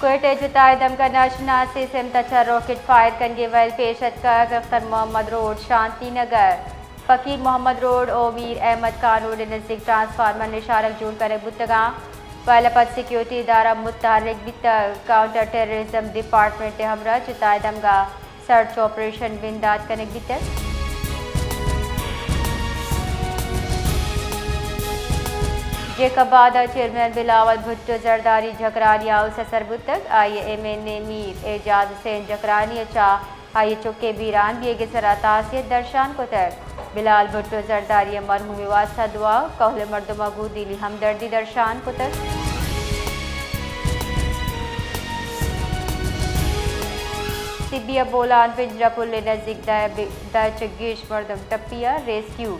کوئٹہ ء جتائے دمگ ء ناشناسیں سمت ء چہ راکٹ فائر کنگے ویل پیش اتکگ۔ اختر محمد روڈ، شانتی نگر، فقیر محمد روڈ ء میر احمد خان روڈ ء نزیک ٹرانسفارمر نشانگ جوڑ کنگ بوتگاں۔ ویل ء پد سیکیورٹی ادارہ متحرک بیتگ۔ کاؤنٹر ٹیررزم ڈیپارٹمنٹ ء ہمراہ جتائے دمگ ء سرچ آپریشن بندات کنگ بیتگ۔ جیکب آباد ء چیئرمین بلاول بھٹو زرداری جھگرانی ہاؤس ء سر بوتگ۔ آئی ء ایم این اے میر اعجاز حسین جھگرانی ء چہ آئی ء چک ء بیران بیگ ء سرا تاسیت درشان کتگ۔ بلال بھٹو زرداری ء مرحوم ء واستہ دعا، کہول ء مردماں گوں دلی ہمدردی درشان کتگ۔ سبی ء بولان پنجرہ پل ء نزیک دہ بے-، دہ چہ گیش مردم ٹپی ء rescue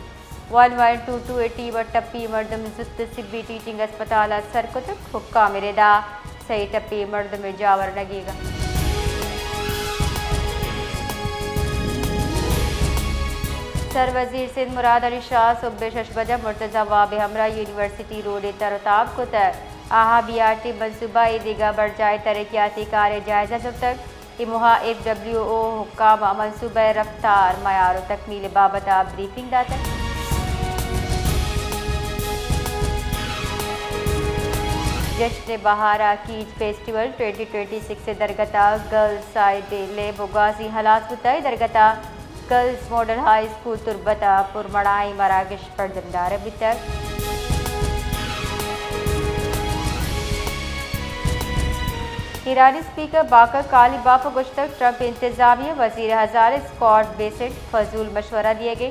one one two two ء ٹیم ء ٹپی مردم زوت سبی ٹیچنگ اسپتال ء سر کتگ۔ حکام ء ردا سئے ٹپی مردم ء جاور نگیگ ء۔ سر وزیر سندھ مراد علی شاہ صبح ء شش بجہ مرتضی واب ء ہمراہ یونیورسٹی روڈ ء تر و تاب کتگ۔ آہاں بی آر ٹی منصوبہ ء دگہ برجاہیں ترقیاتی کار ء جائزہ زرتگ۔ اے موہ ء ایف ڈبلیو او حکام ء منصوبہ ء رفتار، معیار و تکمیل ء بابت ء بریفنگ داتگ۔ جشن بہار ء catch festival twenty twenty six ء درگت ء گرلز سائیڈ ء لیب و گوازی ہلاس بوتگ۔ اے درگت ء گرلز ماڈل ہائی اسکول تربت ء پرمڑائیں مراگش پرجمدار بیتگ۔ ایرانی اسپیکر باقر قالیباف ء گوشتگ، ٹرمپ انتظامیہ وزیر ہزار اسکاٹ بیسنٹ فضول مشورہ دیگ ء،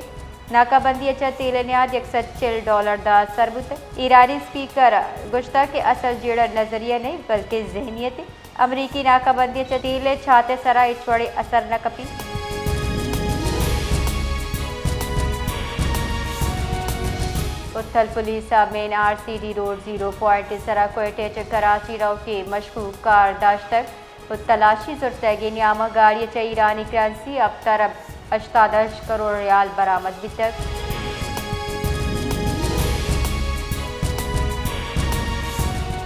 ناکہ بندی ء چہ تیل ء نیاد یک سد چل ڈالر داں سر بوتگ۔ ایرانی اسپیکر ء گوشتگ کہ اصل جیڑہ نظریہ نہ انت بلکیں ذہنیت انت۔ امریکی ناکہ بندی ء چہ تیل ء چھات ء سرا ہچ وڑیں اثر نہ کپیت۔ اتھل پولیس ء main R C D road zero point ء سرا کوئٹہ ء چہ کراچی روکیں مشکوک کار داشتگ و تلاشی زرتگ۔ اے نیام ء گاڑی ء چہ ایرانی کرنسی ہپت ارب ہشتاد ہشت کروڑ ریال برآمد بیتگ۔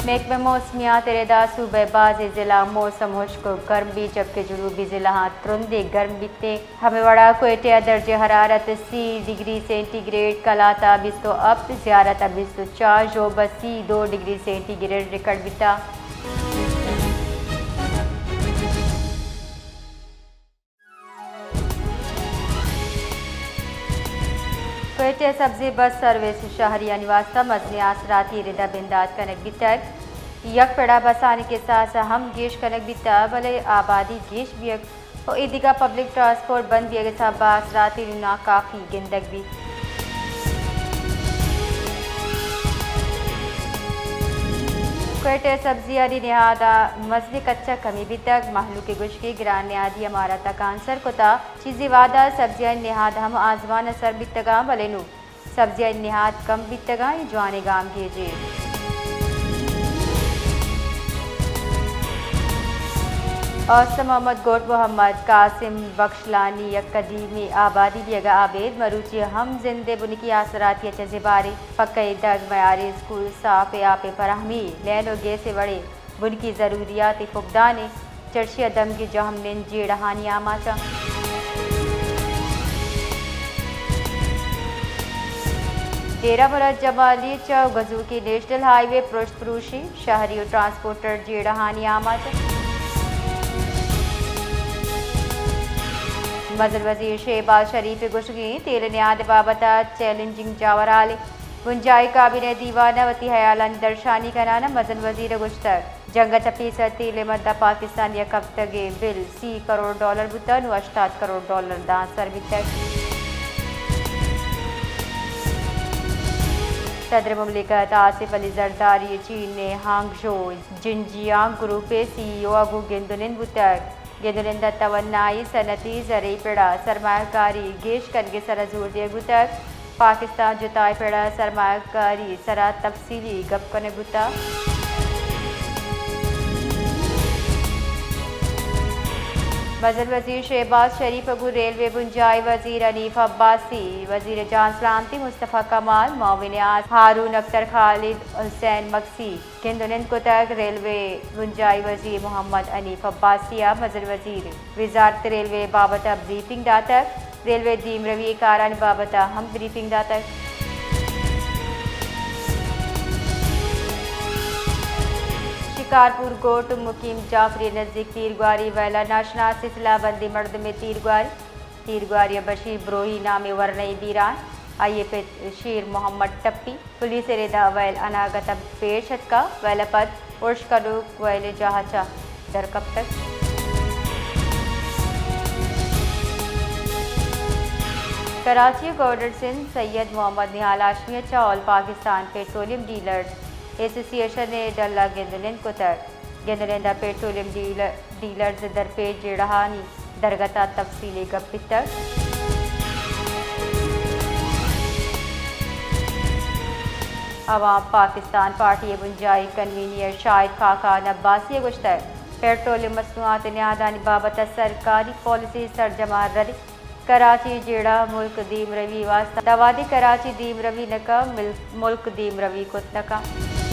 محکمہ موسمیات ء ردا صوبہ ء بازیں ضلع موسم ہشک و گرم بیت، جبکہ جنوبی ضلعاں ترندیں گرم بیتیں۔ ہمے وڑا کوئٹہ ء درجہ حرارت سی ڈگری سینٹی گریڈ، کلات ء بیست و ہپت، زیارت ء بیست و چار، ژوب ء سی دو ڈگری سینٹی گریڈ ریکارڈ بیتا۔ کوئٹہ ء سبزی بس سروس شہریانی واستہ مزنیں آسراتی ردا بندات کنگ بیتگ۔ یک پڑا بسانی کساس ہم گیش کنگ بیتگ، بلے آبادی گیش بیگ و ایدگہ پبلک ٹرانسپورٹ بند بیگ ء سبب ء آسراتی نوں ناکافی گندگ بیت۔ کوئٹہ ء سبزیانی نہاد ء مزنیں کچ ء کمی بیتگ، مہلوک ء گوشگ ء گران نہادی ء مارا تکانسر کتگ۔ چیزے وہد ء سبزیانی نہاد ہم آزمان ء سر بیتگاں، بلے نوں سبزیانی نہاد کم بیتگاں، اے جوانیں گامگیجے۔ اوست محمد گوٹ محمد قاسم بخش لانی یک قدیمی آبادی بیگ ء ابید مروچی ہم زند ء بنکی آسراتی ء چہ زباریں پکئیں دگ، میاریں اسکول، ساپ ء آپ ء فراہمی، لین و گیس ء وڑیں بنکی ضروریات ء فقدان ء چرشی ء دمگی جہمنند جیڑہانی آماچ انت۔ ڈیرہ مراد جمالی چہ گزوکی نیشنل ہائی وے پرشت پروشی، شہری و ٹرانسپورٹر جیڑہانی آماچ انت۔ مزن وزیر شہباز شریف ء گوشگی تیل نیاد بابت ء چیلنجنگ جاورھال ء بنجاہی کابینہ دیوان ء وتی ہیالانی درشانی کنان ء مزن وزیر ء گوشتگ، جنگ ء چہ پیسر تیل ء مد ء پاکستان یک ہفتگے بل سی کروڑ ڈالر بوتگ، نوں ہشتاد کروڑ ڈالر داں سر بیتگ۔ صدر مملکت آصف علی زرداری ء چین ء ہانگژو جنجیانگ گروپ ء سی ای او ء گوں گند ء نند بوتگ۔ گند ء نند ء توانائی، صنعتی، زرعی پڑ ء سرمایہ کاری گیش کنگ ء سر ء زور دیگ بوتگ۔ پاکستان جتائیں پڑ ء سرمایہ کاری سر ء تفصیلی گپ کنگ بوتگ۔ مزن وزیر شہباز شریف ء گوں ریلوے بنجاہی وزیر حنیف عباسی، وزیر جان سلامتی مصطفی کمال، معاون اعظم ہارون اختر، خالد حسین مگسی گند ء نند کتگ۔ ریلوے بنجاہی وزیر محمد حنیف عباسی ء مزن وزیر وزارت ریلوے بابت ء بریفنگ داتگ۔ ریلوے دیمروی کارانی بابت ء ہم بریفنگ داتگ۔ شکارپور گوٹ مقیم جعفری نزدیک تیرگواری ویلا ناشناس سلاہ بندی مردمے تیرگواری۔ تیرگواری ء بشیر بروہی نامیں ورنئی بیران، آئی ء پت شیر محمد ٹپی۔ پولیس ء ردا ویل اناگت ء پیش اتکا، ویل ء پد ارش کنوک ویل ء جاہ ء چہ در کپتگ۔ کراچی ء گورنر سندھ سید محمد نہال ہاشمی ء چہ آل پاکستان پیٹرولیم ڈیلرز ایسوسی ایشن ء ڈل ء گند ء نند کتگ۔ گند ء نند ء پیٹرولیم ڈیلر، ڈیلرز ء درپیش جیڑہانی درگت ء تفصیلی گپ بیتگ۔ عوام پاکستان پارٹی ء بنجاہی کنوینئر شاہد خاقان عباسی ء گوشتگ، پیٹرولیم مصنوعات ء نہادانی بابت ء سرکاری پالیسی سرجم ء ردی کراچی جیڑہ ملک دیمروی واستہ، تا وہدی کراچی دیمروی نہ کن، مل-، ملک دیمروی کت نہ کن۔